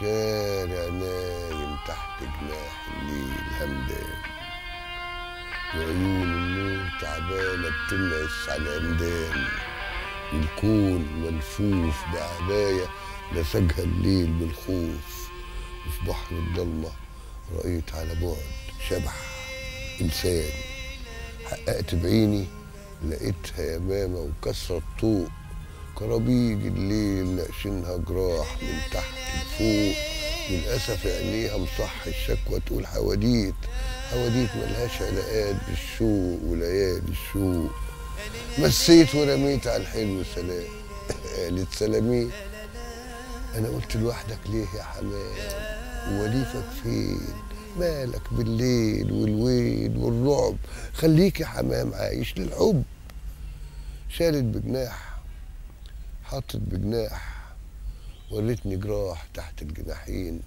والشارع نايم تحت جناح الليل همدان، وعيون النور تعبانة بتنعس على العمدان، والكون ملفوف بعباية نسجها الليل بالخوف. وفي بحر الضلمة رأيت على بعد شبح إنسان، حققت بعيني لقيتها يمامة وكسرة الطوق، كرابيج الليل ناقشينها جراح من تحت لفوق. للأسف عينيها مصح الشكوى تقول حواديت، حواديت ملهاش علاقات بالشوق وليالي الشوق. مسيت ورميت على الحلو سلام، قالت سلامين. أنا قلت لوحدك ليه يا حمام؟ ووليفك فين؟ مالك بالليل والويل والرعب؟ خليك يا حمام عايش للحب. شالت بجناح، حطت بجناح، وريتني جراح تحت الجناحين،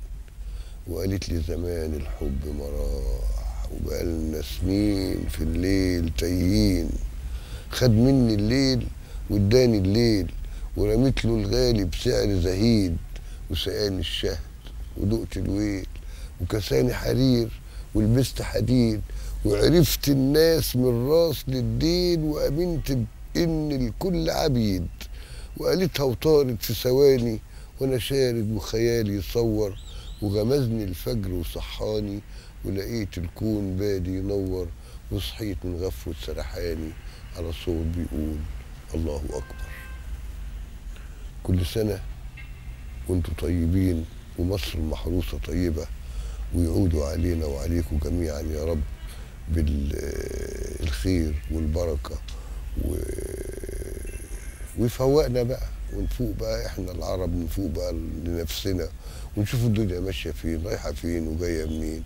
وقالت لي زمان الحب مراح، وبقالنا سنين في الليل تايهين. خد مني الليل واداني الليل، ورميت له الغالي بسعر زهيد، وسقاني الشهد ودقت الويل، وكساني حرير ولبست حديد، وعرفت الناس من راس للدين، وامنت بان الكل عبيد. وقالتها وطارت في ثواني، وانا شارد وخيالي يصور، وغمزني الفجر وصحاني، ولقيت الكون بادي ينور، وصحيت من غفوة سرحاني على صوت بيقول الله أكبر. كل سنة وانتم طيبين، ومصر المحروسة طيبة، ويعودوا علينا وعليكم جميعا يا رب بالخير والبركة، ويفوقنا بقى ونفوق بقى احنا العرب، نفوق بقى لنفسنا ونشوف الدنيا ماشية فين، رايحة فين وجاية منين.